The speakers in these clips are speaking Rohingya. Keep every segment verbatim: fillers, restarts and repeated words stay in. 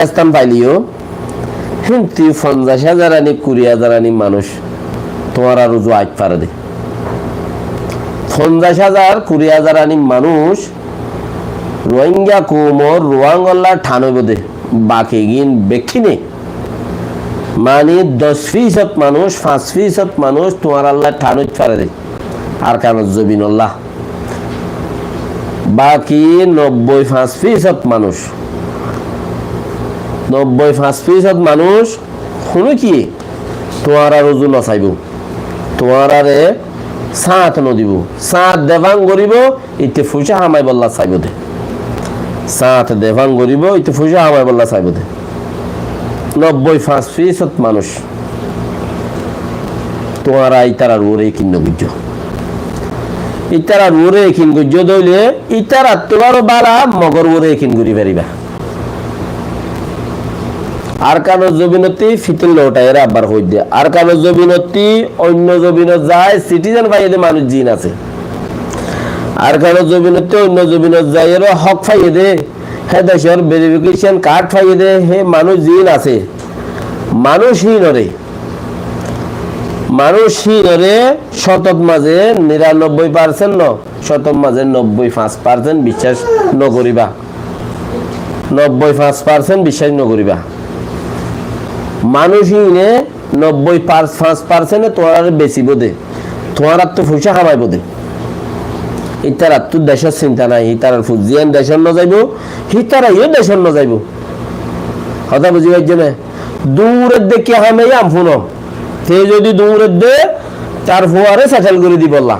están faileyó, híntu fonzaic házar aní, kuri házar aní manúic tuáñrar uzu aái fare dé. Fonzaic házar, kuri házar aní manúic Ruáingga koumor Ruáingolla than óibo dé. Bakigín bekkíne, mani doc fisót manúic, fañs fisót manúic tuáñralla than óit fare dé. Arkanor zobinolla. Baki nobboi fañs fisót manúic, nobboi fañs fisót manúic, honó ki tuáñrar uzu no saibó, tuáñrare sáñt no dibó, sáñt defán goríbo, íte foicá hamaibolla saibó dé. Sáñt defán goríbo, íte foicá hamaibolla saibó dé. Nobboi fañs fisót manúic. Tuáñra ítarar uore ekin no goijjó. Ítarar uore ekin goijjó dóile, ítarattú aró bála Mogor uore ekin gorí faribá. Arkanor zobinottí fitil loutaiyóre abbar hoóidde. Arkanor zobinottí oinno zobinot zai sitizen faiyé dé manúic ziín asé. Arkanor zobinottí oinno zobinot zaiyóre hók faiyé dé, hé decór verifikecon kard faiyé dé, hé manúic ziín asé. Manúic híinoré, manúic híinoré cótot mazé niranobboi parsent no, cótot mazé nobboi fañs parsent biccác no goríba. Nobboi fañs parsent biccác no goríba. Manúic híine nobboi fañs parsente tuáñrare besibó dé. Tuáñrattú foicá hamaibó dé. Ítarattú decór sinta nái, ítarar fut ziyán decót no zaibó, hítara yó decót no zaibó. Hotá buzí faijjó né? Duñr edde ki hame yam fúno. Te zodi duñr edde, tar fuare setel gorí dibolla.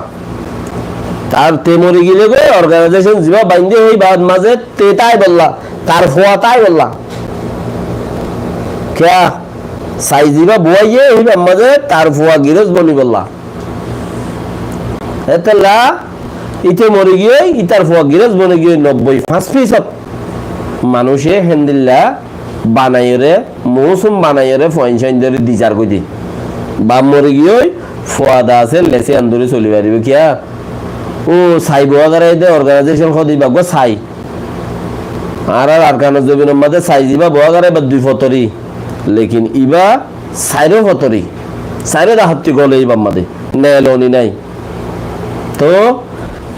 Tar te mori gile goi, organaizecon ziba bainde hoi baad mazé te taibolla, tar fua taibolla. Kiya? Sai ziba buaiye, híbar mazé tar fua giros bonibolla. Hétolla íte mori giyói, ítar fua giros boni giyói nobboi fañs fisót manúice héndilla banaiyóre, mousum banaiyóre fuain suain dóri dizar goi dé. Baf mori giyói, fua de asé, lesi an dóri soli faribó. Kiya? Ó sai buá gorai dé organaizecon hode ibá gua sai. Añárar Arkanor zobinor mazé sai ziba buá gorai ibá dui fotori. Lekin ibá sairó fotori. Sairó dahotti gole ibár mazé. Neloni nai. Toh,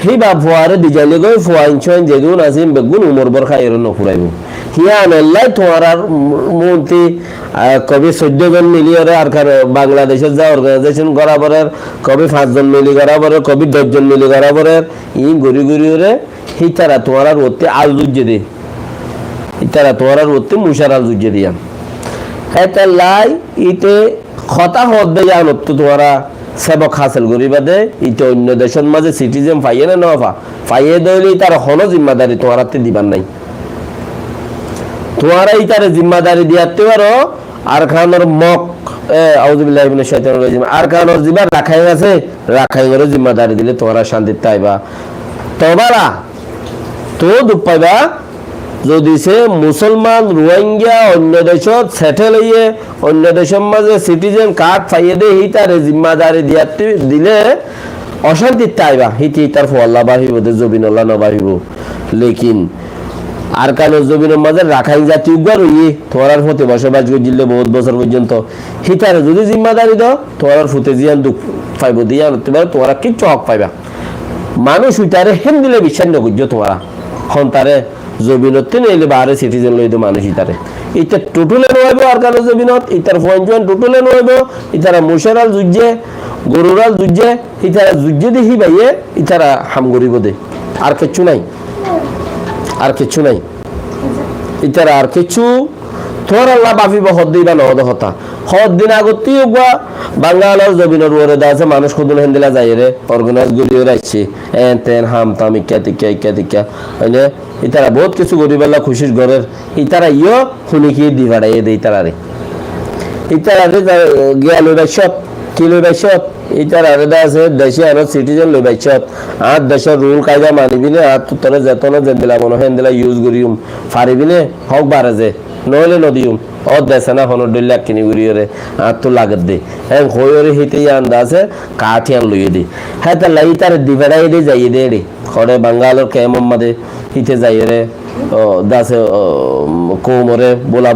híba fuare dizaile goi fuain suain zegun asé beggún umor bor háiyore no furaibó. Híyanollai tuáñrar monti, ah, kobi soiddó zon miliyore Arkan Bangladecot za organaizecon gora forer, kobi fañs zon mili gora forer, kobi doc zon mili gora forer, iín gori goriyore hítara tuáñrar uottí al zuijje dé. Ítara tuáñrar uottí mucáral zuijje diyan. Hétollai íte hotá hoódde yíanottú tuáñra sebok hásil goríba dé, íte oinno decót mazé sitizen faiyé né no fa, faiyé dé óile ítara honó zimmadari tuáñrattú dibar nái. Tuáñra ítare zimmadari diyattú aró Arkanor Mog, e, auzubillahi minash shaitanir rajim, Arkanor ziba Rakhain asé, Rakhainore zimmadari dile tuáñra cántit táiba. Tobála, tuñí duk faiba, zodi se musolman Ruáingga oinno decót setel óiye, oinno decór mazé sitizen kard faiyé dé, hítare zimmadari diyattú dile ocántit táiba, híte hítar fualla báfibo dé, zobinolla no báfibo. Lekin Arkanor zobinor mazé Rakhain zati uggúa roiyé, tuáñrar fute bosobac goijjíl dé bout bosór foijjonto, hítare zodi zimmadari do, tuáñrar fute ziyán duk faibo dé yíanottú tuáñra kiccú hók faiba. Manúic uitaré héndilla biccác no goijjó tuáñra. Hontare zobinottú neile baáre sitizen loi dé manúic ítare. Íte thutthúle no aibo Arkanor zobinot, ítar fuain juain thutthúle no aibo, ítara mucáral zuijje, gorural zuijje, ítara zuijje dé híbaye ítara ham goríbo dé. Ar kiccú nái. Ar kiccú nái. Ítara ar kiccú tuáñralla báfibo hoódde ibá nohó dé hotá. Hoddin agottí uggúa Bangalor zobinor uore de asé manúic hodún héndilla zaiyóre organaiz goríyore aiccé. En ten ham tam ikká tikká ikká tikká. Óine? Ítara bout kessú goríballa kucíc gorér. Ítara yó hunikiye di façaiyé dé ítarare. Ítarare za-, giya loi baiccót, ki loi baiccót? Ítarare de asé dece anor sitizen loi baiccót. Añár decór rul kaida manibi né, añáttu toré zetóna zendilla mone hoó héndilla yus goríyum. Faribi né? Hók bare ze. Noóile nodiyum. Ó dese na honó dhoilla ekkini goríyore añáttu lagedde. Héen hoóiyore híte yían de asé kaáth yían loiyé dé. Hétolla ítare di feçáiye dé zaiyé dé éçe. Hoçé Bangalor kemor mazé híte zaiyóre, o, dase, o, koumoré bóla